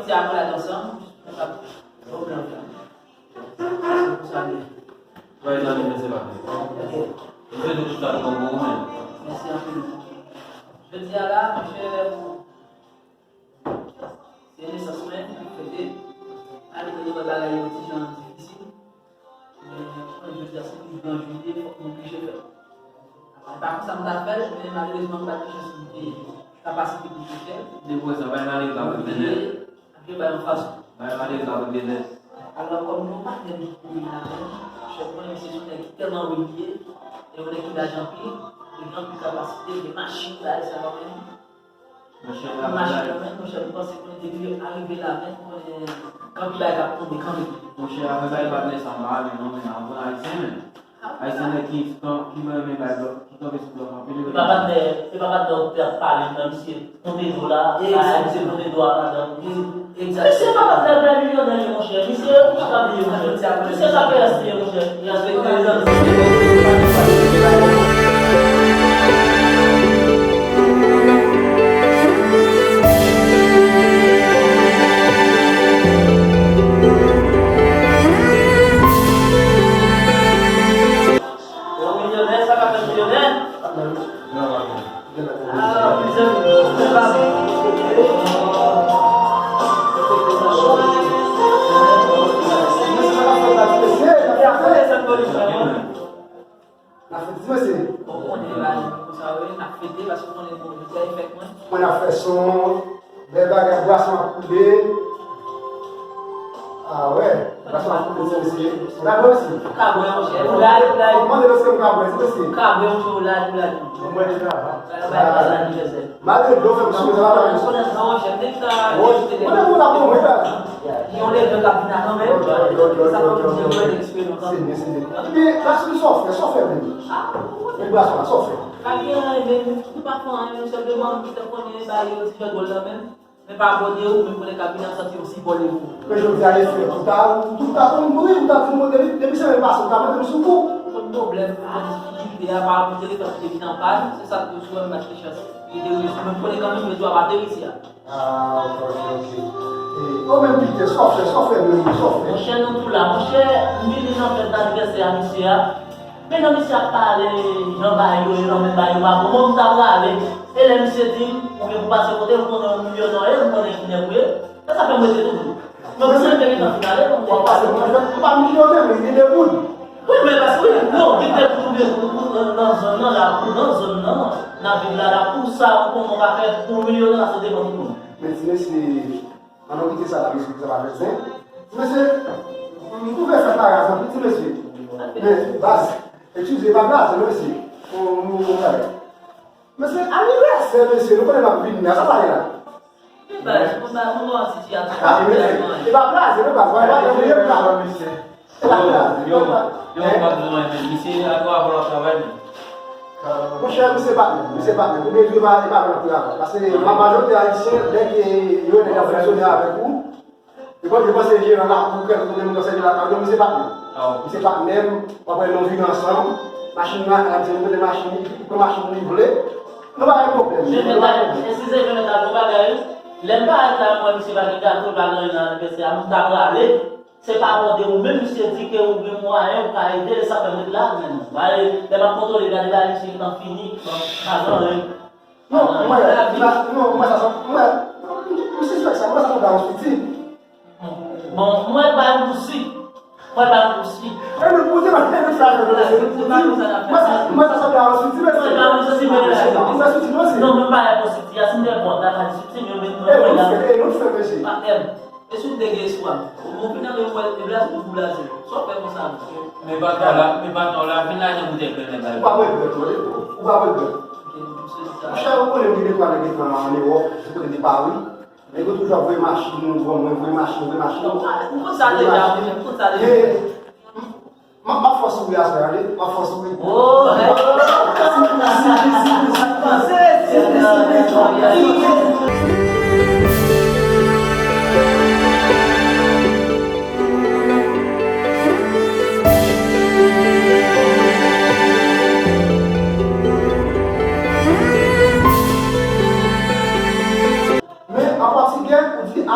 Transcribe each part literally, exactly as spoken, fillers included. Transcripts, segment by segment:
Apre la, ansanm, jis pou nou ka bon plan. Se pou sa li ye. Bay zanmi, men se pa. Ok. Mwen te di tout sa nou konprann mwen. Mèsi anpil. Jodi a la, monchè, se nesans mwen, m ap fete. Malgre nou wè bagay yo ti jan difisil. Men, konnen jodi a se pi gran jou li ye, fòk nou oblije fè l. E pa konsa m ta fè l, men malerezman m pa t gen chans pou m te kapasite pou m te fè l. Depi sa, bay malere pa pou byenèt. Apre bay yon fason. Bay malere pa pou byenèt. Alò, kòm nou pa gen nou pou vin la menm, chèf mwen, misye se yon nèg ki tèlman reliye, e yon nèg ki laj anpil, e gen anpil kapasite, gen machin, bagay sa yo menm. Monchè, m ap mache kanmenm, monchè, m panse konnen depi yo arive la menm, konnen gen anpil bagay k ap tonbe kanmenm. Monchè, apre bagay patnè sa, m pa renmen non, men nan bon ayisyen, men. Ayisyen nèg ki, ki renmen bay blòf, ki kanpe sou blòf anpil. E pa patnè, e pa patnè w te ap pale nan misye tonbe do la, misye tonbe do a madanm. Misye pa patnè bay milyonè li, monchè. Misye, ou pa ka bliye, monchè. Misye sa P S li ye, monchè. Yon milyonè, sa ka fè milyonè? Ah, mezanmi, se pa bon. N ap fete ti mesye. Bon, konnen bagay konsa, wi, n ap fete, paske konnen, bon, jodi a e fèt mwen. Mwen ap fè son, bèl bagay, bwason ap koule. Ah wè, bwason ap koule, ti mesye. Ou ka bwè osi? Ou ka bwè, monchè. Ou la, ou la. Mande l si m ka bwè, ti mesye. Ou ka bwè, monchè, ou la, ou la. Mwen mwen deja. Bagay, bagay, anivèsè. Malgre dlo fè m kanpe, sa va. Ou konnen sa, monchè, m te ka. Mwen te pou la pou mwen la. Yon lè k ap vin la kanmenm. Sa fè m di mwen eksperyans. Se byen, se byen. Ebyen, la sou sa w fè, sa w fè menm. Ah, ou konnen. Men bwason la, sa w fè. Pa gen anyen, men nou pa fè anyen, nou senpleman, nou te konnen bagay yo ti fè dwòl la menm. Men pa abòne ou, men konnen k ap vin ap santi yon sipò de ou. Men jodi a, e fè tout a, tout a konn mouri, ou ta di nou, depi, depi semèn pase, ou ta mande m sou kou. Kot pwoblèm, ou konn difikilte a, pa rapò telefòn ki te vin an pàn, se sa k te sou mwen, m pa t gen chans. Li te rive sou mwen, m konnen kanmenm rezo a pa te resi a. Ah, ok, ok, ok. E, ou menm, Pita, sa w fè, sa w fè, menm, sa w fè? Monchè, nou tou la. Monchè, m vini nan fèt anivèsè a misye a. Men jan misye ap pale, jan bagay yo ye, jan menm bagay yo pa bon. Mwen, m ta prale. E lè misye di m, ou gen pou pase kote, m konnen yon milyonè, m konnen ki nèg ou ye. E sa fè m rete toujou. Mwen, mwen te gentan fin ale, mwen te. W ap pase pou mwen, m pa milyonè, men gen de moun. Wi, men paske, wi, non, gen de moun, gen, nan, nan zòn nan, la, pou nan zòn nan, n ap viv la, la, pou sa, ou konnen w ka fè pou milyonè, se devan tout moun. Men ti mesye, ann nou kite sa la, mesye, pou sa pa fè zen. Ti mesye, m twouve fèt la raz anpil, ti mesye. Men, baz, eskize, e pa blaze, non, mesye. On, on, on, on, Mesye, anivèsè, mesye, nou konnen m ap vini la, sa sa ye la? Baz, mwen pa, mwen pa wè sitiyasyon. Ah, mesye, e pa blaze, non, baz, mwen pa vle blaze, mesye. E pa blaze, yo, yo, pa bezwen, men misye, a twa vòlò travay, men. Monchè, misye pa menm, misye pa menm. Ou bezwen pa, e pa menm travay. Paske, majorite ayisyen, lè ke yo wè nèg ap fonksyone avèk ou, e bon, yo panse jeran lakou, kèlkonk moun nan sèvi lakay, non, misye pa menm. Misye pa menm, w ap wè nou viv ansanm, machin nan, al ap di nou kote machin, li pran machin li vle. Nou pa gen pwoblèm, nou pa gen pwoblèm. Eskize, Jonathan, yon bagay, wi. Lè m parèt la, m wè misye pa gen gato, pa gen anyen nan anivèsè a, m ta prale. Se pa abòne ou menm, misye di ke ou gen mwayen, ou ka ede, e sa fè m ret la, men. Ba, e, lè m ap kontwole, gade bagay misye gentan fini, bon, pa gen anyen. Non, mwen, non, mwen sa, sa, mwen, m sispèk sa, mwen sa sanble a yon switi. Bon, mwen ba yon switi. Mwen ba yon switi. E nou poze, mwen, e nou sa, mwen sa, mwen sa sanble a yon switi, men se pa yon switi, men se pa yon switi, non, se. Non, mwen pa yon switi, a si mwen bon, ta pa switi, men mwen, e nou fè, e nou fè, mesye. Pa tèm. E si w te gen espwa? Ou fin ale, ou wè, e blaze, ou blaze. Sa w fè konsa, mesye? Men patnè w la, men patnè w la, vin la nan boutèy plen nèg la. Ou p ap regrèt, tande. Ou p ap regrèt. Ok, m swete sa. Monchè, ou konnen m gen de twa nèg ki ann Ewòp, se kote de Pari. Nèg yo toujou ap voye machin, ban mwen, voye machin, voye machin. M konn sa deja, monchè, m konn sa deja. M, m ap fè w souri aswè a, wi. M ap fè w souri. Oh, hey. Men, an pòtigè, ou di,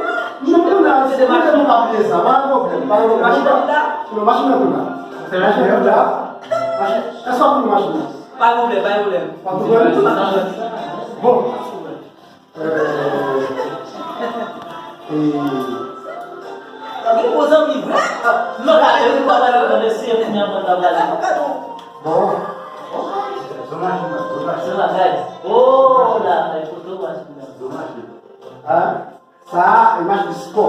nou, nou, nou la, se de machin. Nou pa bliye sa, pa gen pwoblèm, pa gen pwoblèm. Machin nan la? Non, machin nan tou la. Se machin nan tou la. Machin, èske w ap pran machin nan? Pa gen pwoblèm, pa gen pwoblèm. W ap pran machin nan? Bon. Euh, e... Li bon zanmi vre. Non, pa ale, pa ale, mesye, kounye a mwen ta pale. Bon. Domaj, domaj. Domaj. Oh, la, kote w pase la? Domaj. Hein? Sa a, e machin spò.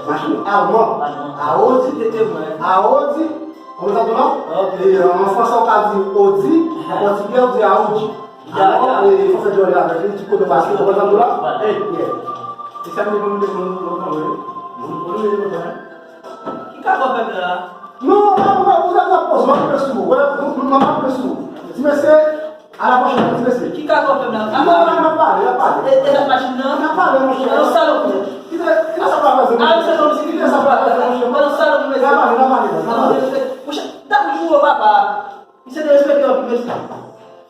Machin alman. Alman. Audi. Tete mwen. Audi. Kòman sa tou non? Ok. E, an fransè, ou ka di Audi, an pòtigè, ou di Audi. Alò, e, fò fè djòlè avèk li, ti kote pase, ou konprann sa m di w la? Vwala. E, yeah. E sa m te konn mete pou nou lontan, wi. Nou, nou mete lontan, hein? Ki kaka w fè m la? Non, non, non, ou ap poze, m ap pran sou ou, wè, m, m, m ap pran sou ou. Ti mesye, a la pwochèn, ti mesye. Ki kaka w fè m la? Non, non, m ap pale, m ap pale. E, e la machin nan? M ap pale, monchè. Yon salopri. Kite, kite sa pale, monchè. Ah, se konsi kite sa pale, monchè. Yon salopri, mesye. N ap pale, n ap pale, n ap pale. Monchè, t ap joure papa. Misye derespekte anpil, mesye.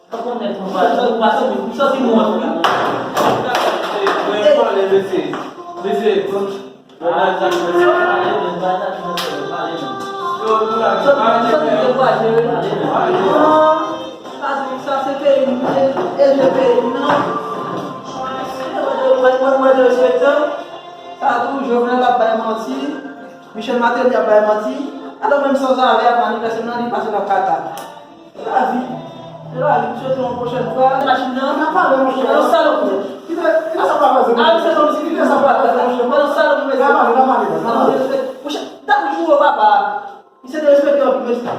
Ou konnen, konpa, ou pa santi, ou santi nou wont, wi. Mwen pale, mesye. Mesye, bon. Yo, nou la, santi, santi dekouraje, wi. Sa se peyi m, e, e je peyi m, non. Mwen, mwen, mwen, mwen derespekte. Sa tou, Jovenel ap bay manti. Michel Martelly ap bay manti. Alò menm sanzave ap manifeste nan li pase nan kaka. Se lavi. Se lavi. M swete yon pwochèn fwa. Machin nan. N ap pale, monchè. Yon salopri. Kite, kite sa pale, monchè. Ah, se konsi kite sa pale, monchè. Yon salopri, mesye. N ap pale, n ap pale, n ap pale. Monchè, t ap joure papa. Misye derespekte anpil, mesye.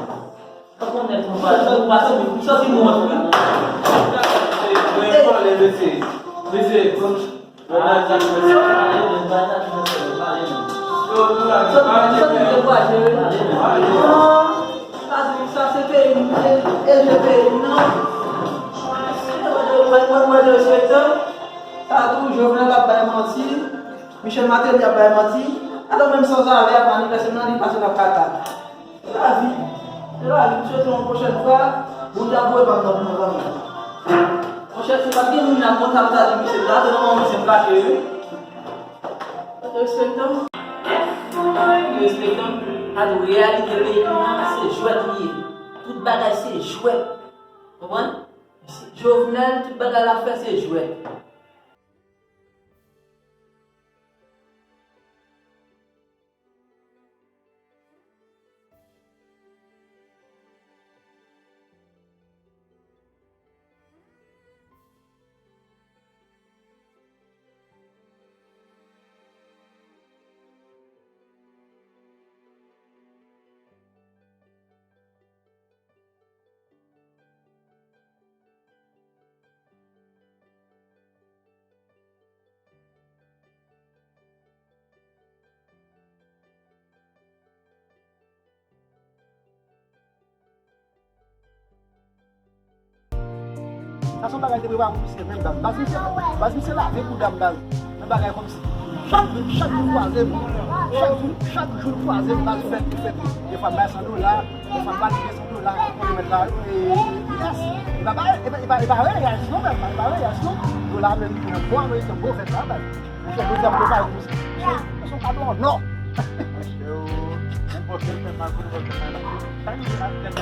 Ou konnen, konpa, ou pa santi, ou santi nou wont, wi. Mwen pale, mesye. Mesye, bon. Sa se peyi m, e, e je peyi m, non. Mwen, mwen, mwen derespekte. Sa tou, Jovenel ap bay manti. Michel Martelly ap bay manti. Alò menm sanzave ap manifeste nan li pase nan kaka. Se lavi. Se lavi. M swete yon pwochèn fwa, Bondye ap voye pa m nan pou mwen kanmenm. Monchè, se pa gen moun nan konn sa m ta di misye la, se nan manman misye m kache, wi. Respektan. Respektan. Alo, reyalite peyi nou an, se jwèt li ye. Tout bagay se jwèt. Konprann? Jovenel, tout bagay l ap fè, se jwèt. Sa se yon bagay te prepare pou misye menm, baz. Baz misye, baz misye lave pou dam, baz. Nan bagay kòmsi. Chak jou, chak jou l kwaze m. Chak jou, chak jou l kwaze m, baz, fè, fè. Defwa m bay san dola, defwa m pa gen san dola, ou konnen mèt la, e, yes. E pa, e pa, e pa, e pa reyès non, baz, e pa reyès non. Dola menm, nan bò ameriken, bò vèt la, baz. Monchè, jodi a m prepare pou misye. Misye, misye yon kado an nò. Monchè, ou, ou pòte l fè mal, ou pòte l fè mal. Sa ki gen nan tèt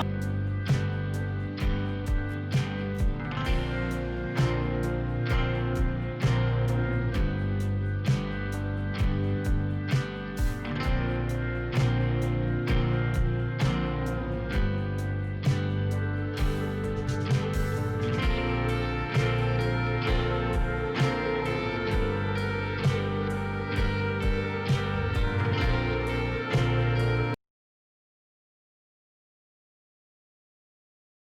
ou?